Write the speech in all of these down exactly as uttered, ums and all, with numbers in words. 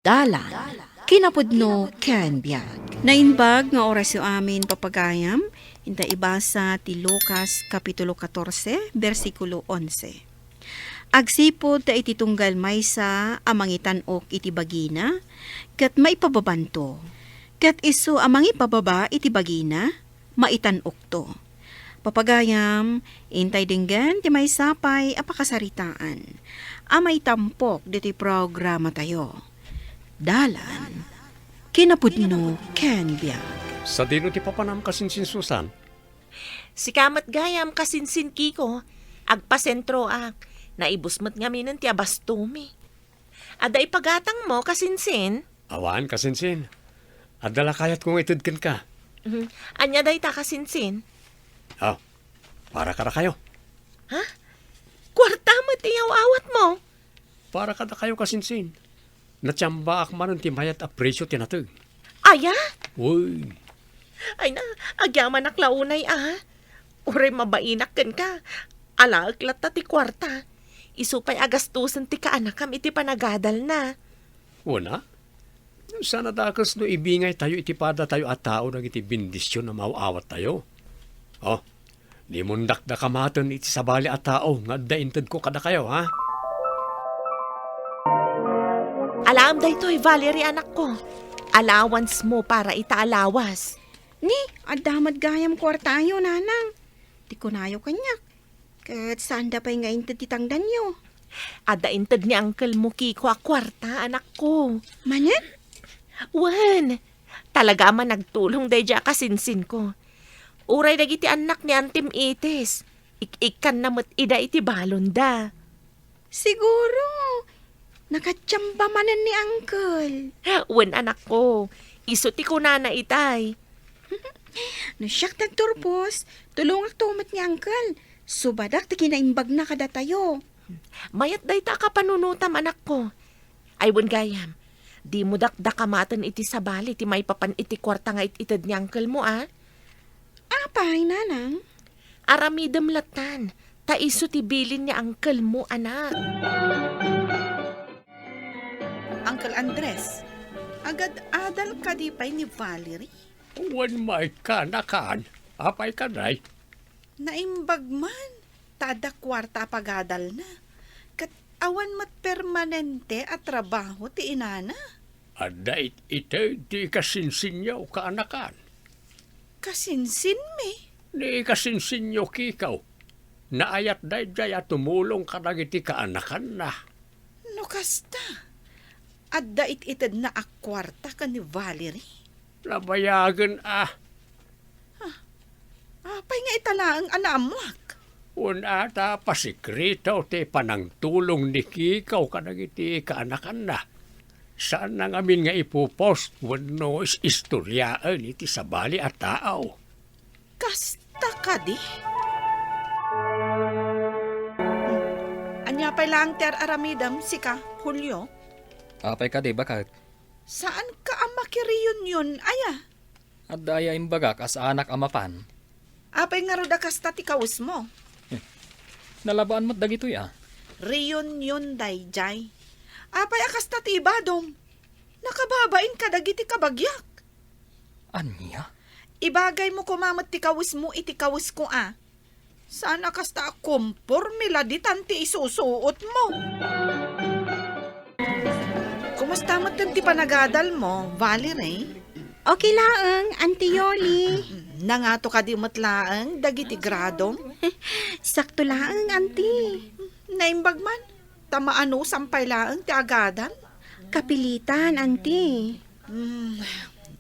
Dalan, kinapudno ken biag. Naimbag nga orasyo amin, papagayam, inta ibasa ti Lucas Kapitulo katorse, bersikulo onse. Agsipud ta iti tunggal maysa a mangitan-ok iti bagina, ket maipababanto. Ket isu a mangipababa iti bagina, maitan-okto. Papagayam, intay denggen ti maysa pay a pakasaritaan a maitampok ditoy programatayo. Dalan, kinapudno ken biag. Sadino ti papanam, kasinsin Susan? Sika met gayam, kasinsin Kiko, agpasentroak. Naibus met ngaminen ti abastomi. Adda ipagatangmo, kasinsin? Awan, kasinsin. Adda lakayatko nga ited kenka. Mhm. Ania dayta, kasinsin? Ah, para kadakayo. Ha? Kuarta met ti yaw-awatmo? Para kadakayo, kasinsin. Natiambaak manen ti mayat a presio ti nateg. Aya? Uy. Ay na, agyamanak la unay, a. Uray mabainak kenka, alaek latta ti kuarta. Isu pay a gastusen ti kaanakam iti panagadalna. Wen a? Saan a dakes no ibingaytayo iti padatayo a tao dagiti bendision a maaw-awattayo. Oh, dimon dakdakamaten iti sabali a tao nga adda intedko kadakayo, ha? Alaem daytoy, Valerie, anakko. Allowance mo para ita a lawas. Ni, adda met gayam kuartayo, nanang. Ti kunayo kaniak, ket saanda pay nga inted ti tangdanyo. Adda inted ni uncle mo Kiko a kuarta, anakko. Manen? Wen, talaga a managtulong daydiay a kasinsinko. Uray dagiti annak ni Antim Itis, ik-ikkanna met ida iti balonda. Siguro, nakatiamba manen ni uncle. Wen, anakko, isu ti kunana itay. No siak ti agturpos, tulongakto met ni uncle. Subadak ti kinaimbagna kadatayo. Mayat dayta a kapanunotam, anakko. Ay, wen gayam, dimo dakdakamaten iti sabali ti maipapan iti kuarta nga it-ited ni uncle mo, a? Apay, nanang? Aramidem lattan, ta isu ti bilin ni uncle mo, anak. Uncle Andres, agad-adal kadi pay ni Valerie? Wen met, kaanakan. Apay kadi? Naimbag man, ta adda kuarta a pagadalna. Ket awan met permanente a trabaho ti inana. Adda it-ited ti ikasinsinyo, kaanakan. Kasinsinmi? Ni ikasinsinyo Kiko, naayat daydiay a tumulong kadagiti kaanakanna. No kasta, adda it-itedna a kuarta ken ni Valerie? Nabayagen a. Ah, apay nga ita laeng a naammoak? Wen a, ta pasikreto ti panangtulong ni Kiko kadagiti kaanakanna. Saanna ngamin nga ipopost wenno is-istoriaen iti sabali a tao. Kasta kadi? Hmm. Ania pay laeng ti ar-aramidem, sika, Julio? Apay kadi, baket? Saanka a makireunion, aya? Adda aya imbagak a saanak a mapan? Apay ngarud a kasta ti kawesmo? Nalabaan met dagitoy, a. Reunion daydiay. Apay a kasta ti ibadom? Nakababain kadagiti kabagiak. Ania? Ibagaymo koma met ti kawesmo iti kawesko, a. Saan a kasta a komporme la ditan ti isusuotmo. Kumusta met ti panagadalmo, Valerie? Okay laeng, Auntie Yoli. Nangato kadi met laeng dagiti gradom? Sakto laeng, Auntie. Naimbag man, ta maanusam pay laeng ti agadal. Kapilitan, Auntie. Hmm.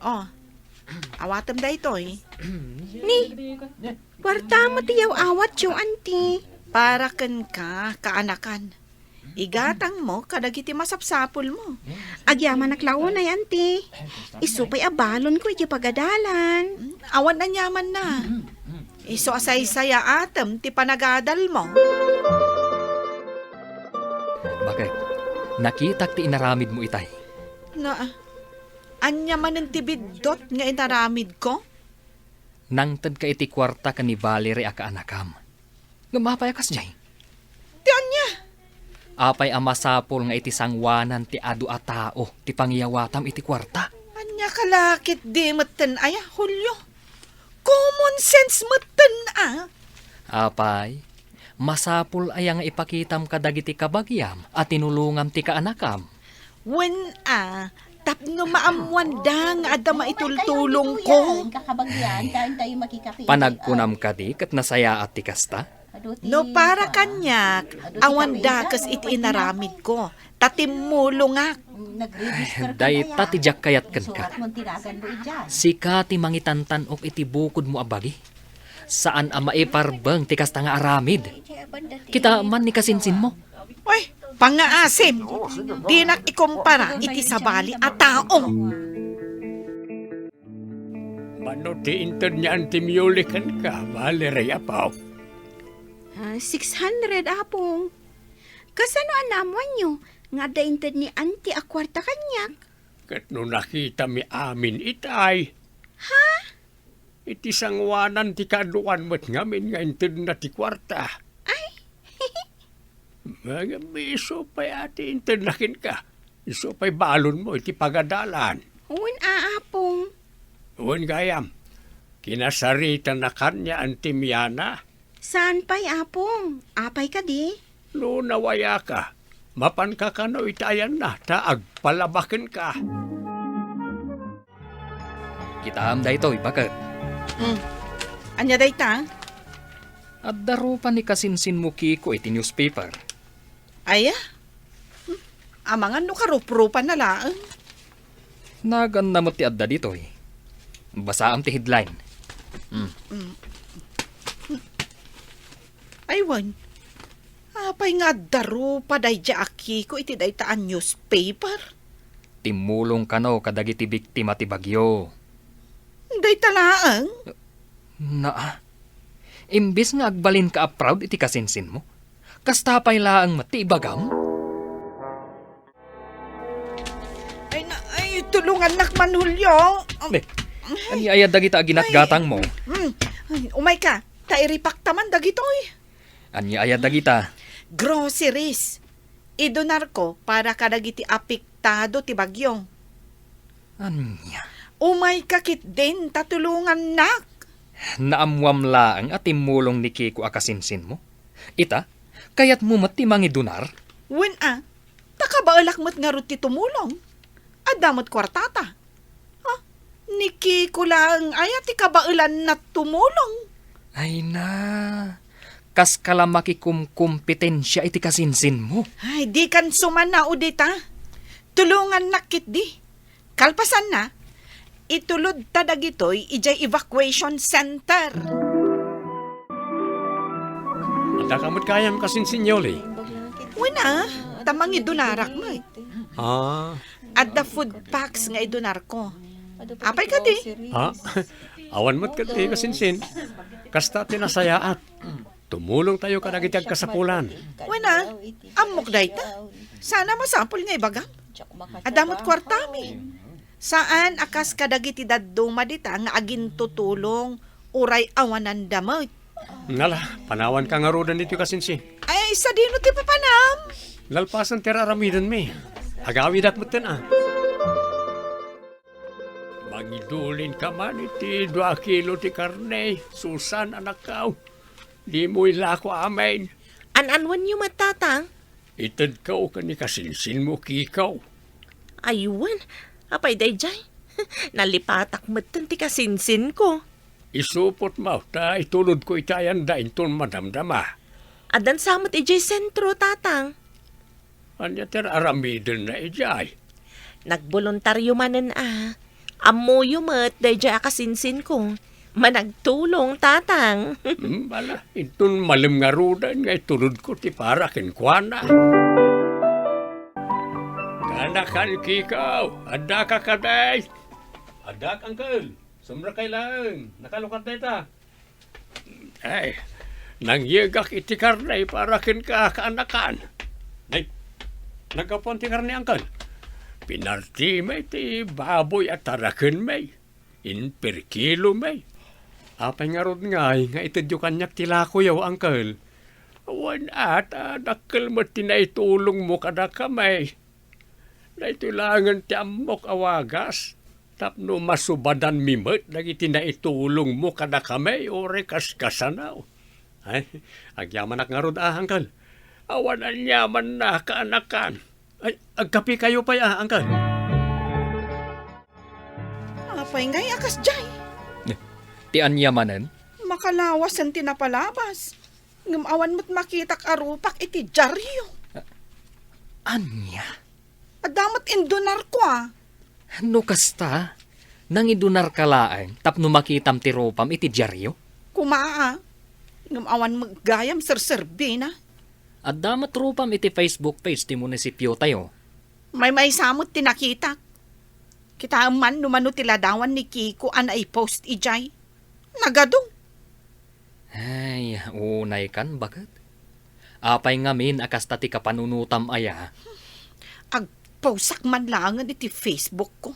Oh, awatem daytoy. Ni, kuarta met ti yaw-awatyo, Auntie. Para kenka, kaanakan. Igatangmo kadagiti masapsapulmo. Agyamanak la unay, Auntie. Isu pay a balonko iti pagadalan. Hmm, awan aniamanna. Isu a saysayaatem ti panagadalmo. Baket, nakitak ti inaramidmo itay. Na, ania manen ti biddut nga inaramidko? Nangtedka iti kuarta ken ni Valerie a kaanakam. Ngem apay a kasdiay? Ti ania? Apay a masapul nga iti sangoanan ti adu a tao ti pangiyawatam iti kuarta? Ania ka la ketdi metten aya, Julio? Common sense metten a. Apay, masapul aya nga ipakitam kadagiti kabagiam a tinulongam ti kaanakam? Wen a, tapno maammoanda nga adda maitultulongko. Kakabagian, kain tayo makikape. Panagkunam kadi ket nasayaat ti kasta? No para kaniak, awan dakes iti inaramidko, ta timmulongak. Dayta ti diak kayat kenka. Sika ti mangitantan-ok iti bukodmo a bagi. Saan a maiparbeng ti kasta nga aramid. Kitaem man ni kasinsinmo. Oy, pangngaasim! Dinak ikumpara iti sabali a tao. Mano ti inted ni Auntie Yoli kenka, Valerie, apo? Ah, six hundred, Apong. Kasano a naammoanyo nga adda inted ni Auntie a kuarta kaniak? Ket no nakitami amin itay. Ha? Iti sangoanan ti kaaduan met ngamin nga intedna ti kuarta. Ay! Ngem isu pay a ti intedna kenka. Isu pay balonmo iti pagadalan. Wen a, Apong. Wen gayam, kinasaritana kaniak ni Auntie Miana. Saan pay, Apong? Apay kadi? No nawayaka, mapanka kano iti ayanna ta agpalaba kenka. Kitaem daytoy, baket. Hmm. Ania dayta? Adda rupa ni kasinsinmo Kiko iti newspaper. Aya? Hmm. Amangan no karuprupana laeng. Naganna met ti adda ditoy. Basaam ti headline. Hmm. Hmm. Ay, wen. Apay nga adda rupa daydiay a Kiko iti dayta a newspaper? Timmulong kano kadagiti biktima ti bagyo. Dayta laeng? Naa, imbes nga agbalinka a proud iti kasinsinmo, kasta pay laeng met ti ibagam? Ay, na, ay, tulongannak man, Julio. Ne, ania aya dagita a ginatgatangmo? Ay, mm, ay, umayka, ta iripakta man dagitoy. Ania aya dagita? Groceries. Idonarko para kadagiti apektado ti bagyo. Ania? Umayka ketdin ta tulongannak. Naammoam laeng a timmulong ni Kiko a kasinsinmo? Ita, kayatmo met ti mangidonar? Wen a, ta kabaelak met ngarud ti tumulong. Adda met kuartata. Ha? Ni Kiko laeng aya ti kabaelanna tumulong? Ay na, kaska la makikumkompetensia iti kasinsinmo. Ay, dikan sumannao dita. Tulongannak ketdi. Kalpasanna, itulodta dagitoy idiay evacuation center. Addaka met gayam kasinsin, Yoli? Wen a, ta mangidonarak met. Ah. Adda food packs nga idonarko. Apay kadi? Ha? Awan met ketdi kasinsin. Kasta ti nasayaat. Tumulongtayo kadagiti agkasapulan. Wen a, ammok dayta. Saan a masapul nga ibagam. Adda met kuartami. Saan a kas kadagiti dadduma dita nga agintutulong uray awananda met. Nala, panawanka ngaruden ditoy kasinsin. Ay, sadino ti papanam? Nalpasen ti ar-aramidenmi. Agawidak metten a. Mangidulinka man iti dua a kilo ti karne, Susan, anakko. Dimo ilako amin. An-anwenyo met, Tatang? Itedko ken ni kasinsinmo, Kiko. Ay wen, apay daydiay? Nalipatak metten ti kasinsinko. Isupotmo ta itulodko iti ayanda inton madamdama. Addan sa met idiay sentro, Tatang. Ania ti ar-aramidenna idiay? Nagboluntario manen a. Ammoyo met daydiay a kasinsinko. Managtulong, Tatang. Hmm, bala, inton malem ngaruden nga itulodko ti para kenkuana. Kaanakan, Kiko, addaka kadi? Addak, Uncle. Sumrekay laeng. Nakalukad dayta. Ay, nangyegak iti karne para kenka, kaanakan. Nay, naggapuan ti karne, Uncle. Pinartimi ti baboy a tarakenmi. Imperkilomi. Apay ngarud ngay nga itedyo kaniak ti lakoyo, Uncle? Wen a, ta dakkel met ti naitulongmo kadakami. Daytoy laengen ti ammok a wagas tapno masubadanmi met dagiti naitulongmo kadakami uray kaskasano. Ay, agyamanak ngarud a, Uncle. Awan aniamanna, kaanakan. Ay, agkapikayo pay a, Uncle. Apay ngay a kasdiay? Ti ania manen? Makalawasen ti napalabas. Ngem awan met makitak a rupak iti diario. Ania? Adda met indonarko a. No kasta, nangidonarka laeng tapno makitam ti rupam iti diario? Kuma a. Ngem awan met gayam serserbina. Adda met rupam iti Facebook page ti munisipiotayo. Maymaysa met ti nakitak. Kitaem man no mano ti ladawan ni Kiko a naipost idiay. Nagadu. Ay, unaykan, baket. Apay ngamin a kasta ti kapanunotam aya? Agpawsak man laengen iti Facebook ko.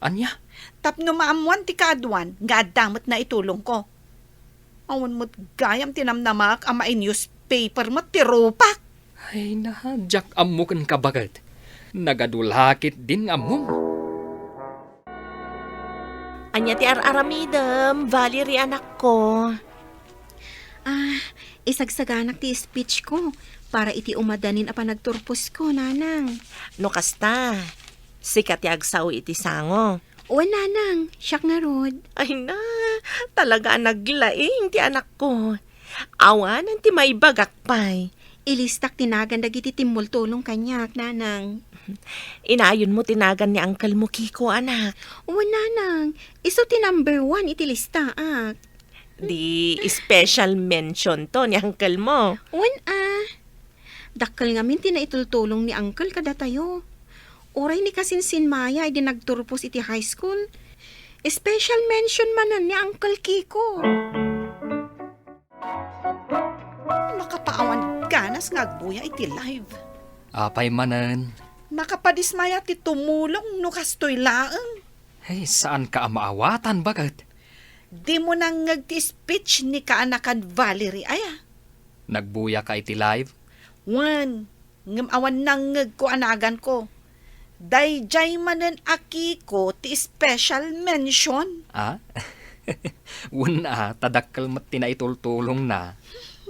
Ania? Tapno maammoan ti kaaduan nga adda met naitulongko. Awan met gayam ti namnamaak a mai-newspaper met ti rupak. Ay na, diak ammo kenka, baket. Nagadu la ketdin nga ammom. Ania ti ar-aramidem, Valerie, anakko? Ah, isagsaganak ti speech ko para iti umadanin a panagturposko, Nanang. No kasta, sika ti agsao iti sango. Wen, Nanang, siak ngarud. Ay na, talaga a naglaing ti anakko. Awanen ti maibagak pay. Ilistak ti nagan dagiti timmultulong kaniak, Nanang. Inayonmo ti nagan ni uncle mo, Kiko, anak. Wen, Nanang, isu ti number one iti listaak. Di special mention to ni uncle mo. Wen a. Dakkel ngamin ti naitultulong ni uncle kadatayo. Uray ni kasinsin Maya idi nagturpos iti high school. Special mention manen ni Uncle Kiko. Nakapaawan ganas nga agbuya iti live. Apay manen? Nakapadismaya ti tumulong no kastoy laeng. Hey, saanka a maawatan, baket? Dimo nangngeg ti speech ni kaanakan Valerie aya? Nagbuyaka iti live? Wen, ngem awan nangngegko a naganko. Daydiay manen a Kiko ti special mention. Ah? Wen a, ta dakkel met ti naitultulongna.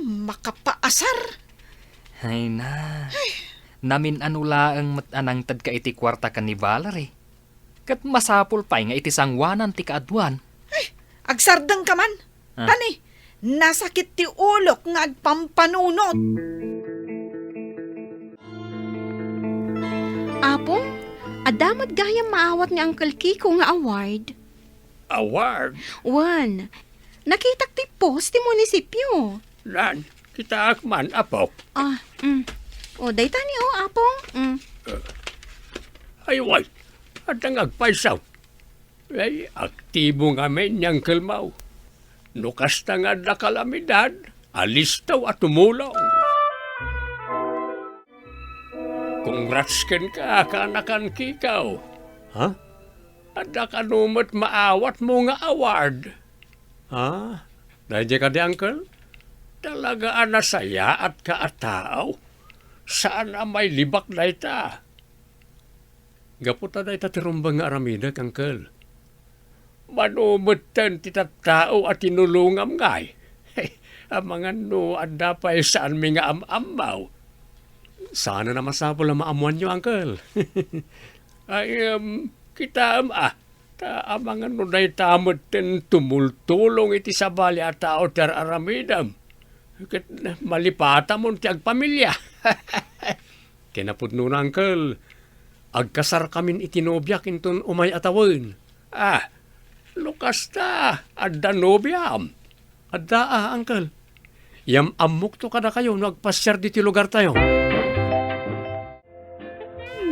Makapaasar. Ay na. Namin-ano laeng met a nangtedka iti kuarta ken ni Valerie. Ket masapul pay nga iti sangoanan ti kaaduan. Ay, agsardengka man. Ah. Tani, nasakit ti ulok nga agpampanunot. Apo, adda met gayam maawat ni Uncle Kiko nga award. Award? Wen, nakitak ti post ti munisipio. Nan, kitaak man, apo. Ah, mm. O, dayta ni, o, Apo. Mm. Ay, wen, adda nga agpayso. Ay, aktibo ngamin ni Uncle Mau. No kasta nga adda kalamidad, alisto a tumulong. Congrats kenka, kaanakan Kiko. Ha? Adda kano met maawatmo nga award? Ha? Daydiay kadi, Uncle? Talaga a nasayaatka a tao. Saan a mailibak dayta. Gapu ta dayta ti rumbeng nga aramidek, Uncle. Mano metten ti tattao a tinulongam ngay? Amangan no adda pay saanmi nga am-ammo. Saanen a masapul a maammoanyo, Uncle. Ay, em, kitaem a, ta amangan no dayta metten tumultulong iti sabali a tao ti ar-aramidem. Ket malipatamon ti agpamilia. Kinapudnona, Uncle, agkasarkamin iti nobiak inton umay a tawen. Ah, no kasta, adda nobiam? Adda a, Uncle. Yam-ammokto kadakayo no agpasiar ditoy lugartayo.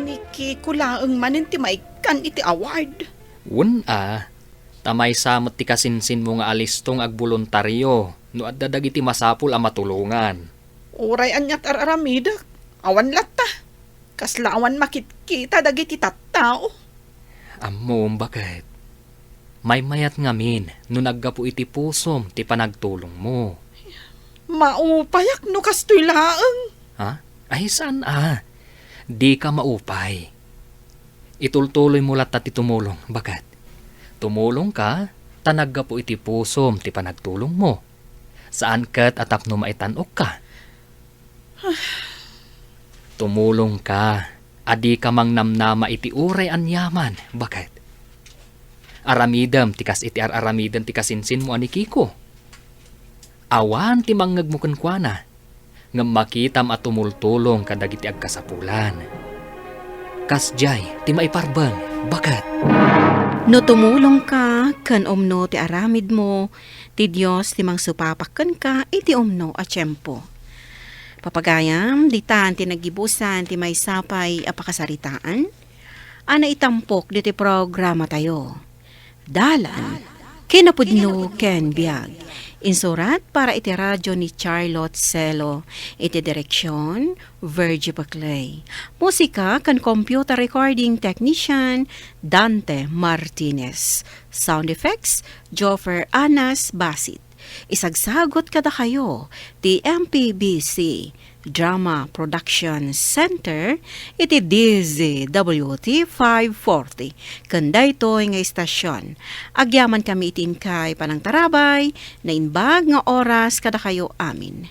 Ni Kiko laeng manen ti maikkan iti award. Wen a, ta maysa met ti kasinsinmo nga alisto nga agboluntario no adda dagiti masapul a matulongan. Uray aniat ar-aramidek, awan latta. Kasla awan makitkita dagiti tattao. Ammom, baket. Maymayat ngamin no naggapu iti pusom ti panagtulongmo. Maupayak no kastoy laeng. Ha? Ay, saan a? Dika maupay. Itultuloymo latta ti tumulong, baket. Tumulongka, ta naggapu iti pusom ti panagtulongmo. Saan ket a tapno maitan-okka. Tumulongka, a dika mangnamnama iti uray aniaman, baket. Aramidem ti kas iti ar-aramiden ti kasinsinmo a ni Kiko. Awan ti mangngegmo kenkuana, ngem makitam a tumultulong kadagiti agkasapulan. Kasdiay ti maiparbeng, baket. No tumulongka ken umno ti aramidmo, ti Dios ti mangsupapak kenka iti umno a tiempo. Papagayam, ditan ti naggibusan ti maysa pay a pakasaritaan a naitampok ditoy programatayo. Dalan, kinapudno ken biag. Insurat para iti radio ni Charlotte Celo. Iti direksion, Virgie Paclay. Musika ken computer recording technician, Dante Martinez. Sound effects, Joffer Anas Basit. Isagsagut kadakayo ti M P B C Drama Production Center iti D Z W T five forty. Ken daytoy nga istasion, agyamankami iti inkay panangtarabay, naimbag nga oras kadakayo amin.